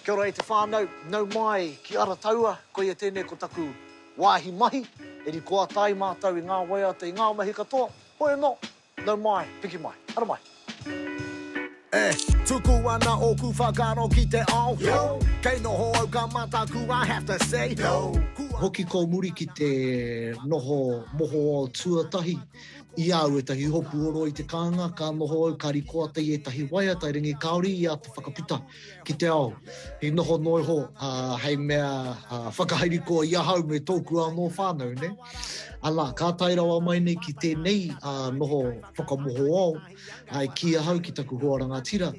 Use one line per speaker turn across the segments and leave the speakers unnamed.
Kia ora e te whānau, nau mai ki Arataua, koia tēnei ko taku wāhi mahi, e rikoata ai mātou i ngā waiata, i ngā mahi katoa, hoi anō, nau mai, piki mai, haramai.
E tuku ana ōku whakaaro ki te ao, yo. Kei noho au ka mataku, I have to say, yo. Kua.
Hoki kōmuri ki te noho mohoao tuatahi I a au ētahi hopu oro i te kāinga, ka noho au ka rikoata i ētahi waiata erangi kāore i āta whakaputa ki te ao. I noho noa iho hei mea whakaharikoa i ahau me tōku anō whānau, nē. Ana, ka tae rawa mai nei ki tēnei noho whakamohoao, i kī ahau ki taku hoa rangatira,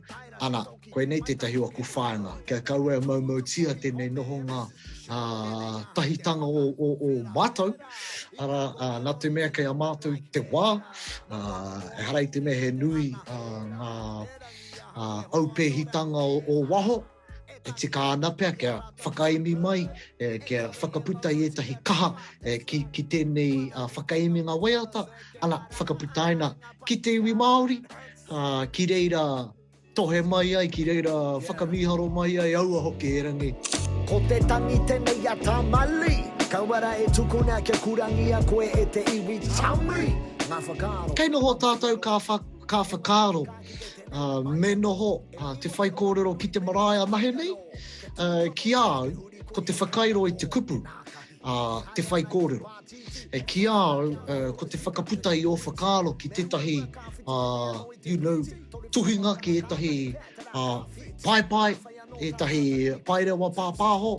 ana, Koinei tētahi o aku whāinga, kia kaua e moumoutia tēnei nohonga tahitanga o, o, o mātou, arā, nā te mea kei a mātou te wā, ehara i te mea he nui ngā aupēhitanga o, o waho, e tika ana pea kia whakaemi mai, kia whakaputa i ētahi kaha ki, ki tēnei whakaeminga waiata, ana, whakaputaina ki te iwi Māori, ki reira Tohe mai ai ki reira whakamīharo mai ai aua hoki erangi.
Ko te tangi tenei a Tamali. Kaua ra e tukuna kia kurangia koe e te iwi Tami! Nga whakaaro.
Kei noho tātou ka ka whakaaro me noho te whaikōrero ki te marae anahe nei, ki a au, ko te whakairo i te kupu, te whaikōrero. E ki a au, ko te whakaputa i ō whakaaro ki tētahi, you know, tuhinga ki ētahi paepae, ētahi paerewa pāpāho,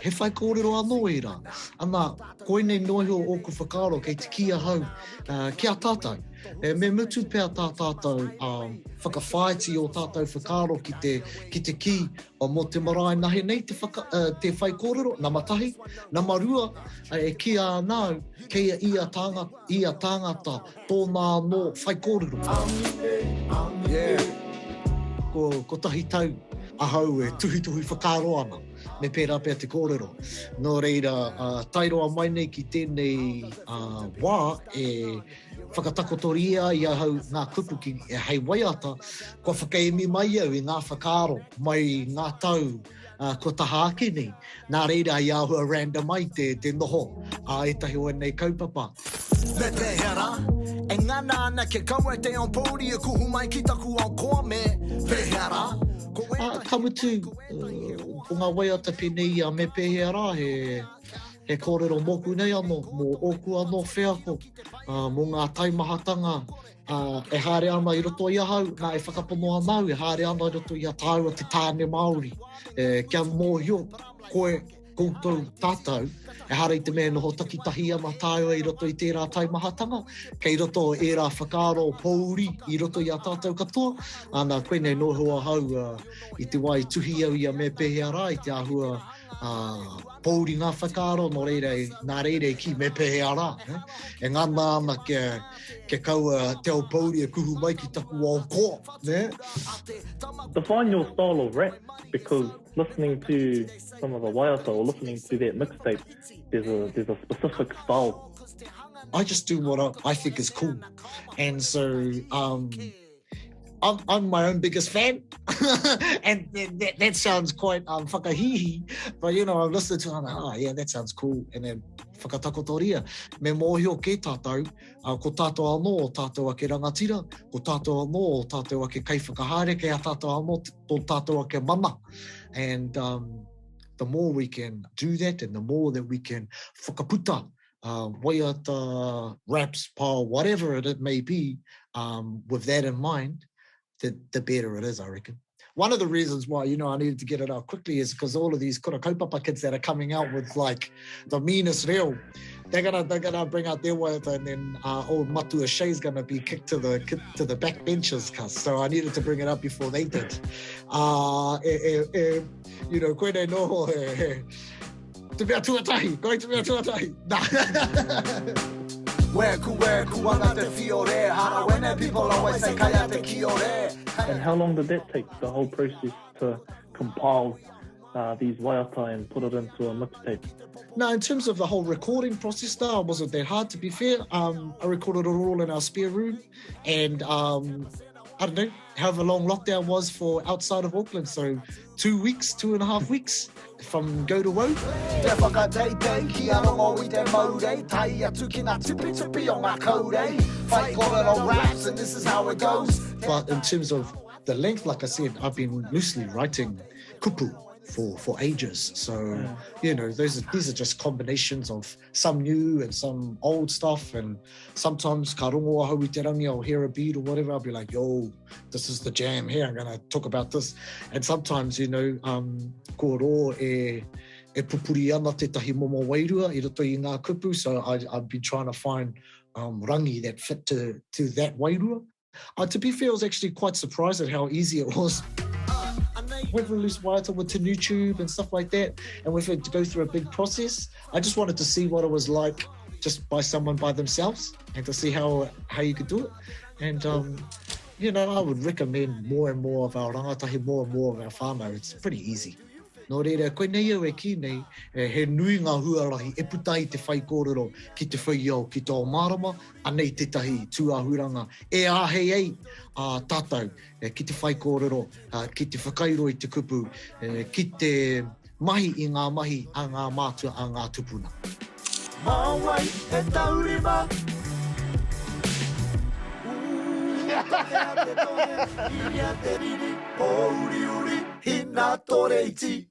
he whaikōrero anō ērā. Ana, koinei noa iho ōku whakaaro kei te kī ahau ki a tātou. E, me mutu pea tā tātou whakawhāiti ō tātou whakaaro ki te, ki te kī Mō te marae nahe nei te, whaka, uh, te whaikōrero, nama tahi. Nama rua, e kīa ana au, kei a ia tāngata, ia tāngata tōna anō whaikōrero. Yeah. Ko, kotahi tau ahau e tuhituhi whakaaro ana, me pērā pea te kōrero. Nō reira, uh, tae roa mai nei ki tēnei uh, wā e whakatakotoria ai ahau ngā kupu ki, hei waiata, kua whakaemi mai au i ngā whakaaro mai i ngā tau uh, kua taha ake nei. Nā reira i āhua random ai te, te noho a ētahi o ēnei kaupapa.
Me pēhea rā? E ngana ana kia kaua te ao pōuri e kuhu mai ki taku ao koa me pēhea rā?
Ko ētahi, ka mutu, ko ngā waiata pēnei i a Me pēhea rā, he, He kōrero mōku nei anō, mō ōku anō wheako, mō ngā taimahatanga e haere ana i roto i ahau, nā, e whakapono ana au, e haere ana i roto i a tāua te tāne Māori. E, kia mōhio koe, koutou, tātou, ehara i te mea e noho takitahi ana tāua i roto i tērā taimahatanga, kei roto ērā whakaaro pōuri i roto i a tātou katoa, ana, koinei noho ahau i te wā i tuhi au i a Me Pēhea Rā, i te āhua ā, pōuri ngā whakaaro, nō reira, nā reira i kī me pēhea rā. Eh? E ngana ana kia, kia kaua te ao pōuri e kuhu mai ki taku ao koa. Ne?
Define your style of rap because listening to some of the waiata or listening to that mixtape, there's a, there's a specific style.
I just do what I, I think is cool. And so, um, I'm, I'm my own biggest fan. and that, that sounds quite um, whakahihi. But, you know, I've listened to it and I'm like, oh, yeah, that sounds cool. And then whakatakotoria. Me mōhio kē tātou, uh, ko tātou anō o tātou ake rangatira, ko tātou anō o tātou ake kaiwhakahaere, kei a tātou anō tō tātou ake mana. And um, the more we can do that and the more that we can whakaputa uh, waiata, raps, pao, whatever it, it may be, um, with that in mind, the, the better it is, I reckon. One of the reasons why, you know, I needed to get it out quickly is because all of these kura kaupapa kids that are coming out with like the meanest reo, they're gonna they're gonna bring out their waiata and then uh, old Matua Shay's gonna be kicked to the kicked to the back benches, cuz. So I needed to bring it up before they did. Uh, e, e, e, you know, koinei noho, he, he, Te mea tuatahi, koe te mea tuatahi. Nā.
Wēku, wēku ana te whiore, Harawene people always say kai a te kiore.
And how long did that take, the whole process to compile uh, these waiata and put it into a mixtape?
Now, in terms of the whole recording process, though, it wasn't that hard, to be fair. Um, I recorded it all in our spare room, and um, I don't know, however long lockdown was for outside of Auckland. So two weeks, two and a half weeks from go to woe. Te whakateitei ki a rongo i te
mourei Tai atu ki ngā tupitupi o ngā kaurei Whaikōrero raps and this is how it goes
But in terms of the length, like I said, I've been loosely writing kupu for, for ages. So, yeah. you know, those are, these are just combinations of some new and some old stuff. And sometimes ka rongo ahau i te rangi, I'll hear a beat or whatever, I'll be like, yo, this is the jam here, I'm gonna talk about this. And sometimes, you know, um, ko rō e, e pupuri ana tētahi momo wairua i roto i ngā kupu, so I, I've been trying to find um, rangi that fit to, to that wairua. Uh, to be fair, I was actually quite surprised at how easy it was. We've released Waiata with YouTube and stuff like that, and we've had to go through a big process. I just wanted to see what it was like just by someone by themselves and to see how, how you could do it. And, um, you know, I would recommend more and more of our rangatahi, more and more of our whānau. It's pretty easy. Nō reira, koinei au e kī nei, he nui ngā huarahi e puta ai te whaikōrero ki te whai ao, ki te ao mārama, anei tētahi tūāhuranga e āhei ai ā tātou ki te whaikōrero, ki te whakairo i te kupu, ki te mahi i ngā mahi a ngā mātua, a ngā tupuna.
Mā wai e taurima? Ū, takea te tohe, iria te riri, pōuriuri, hinātore iti.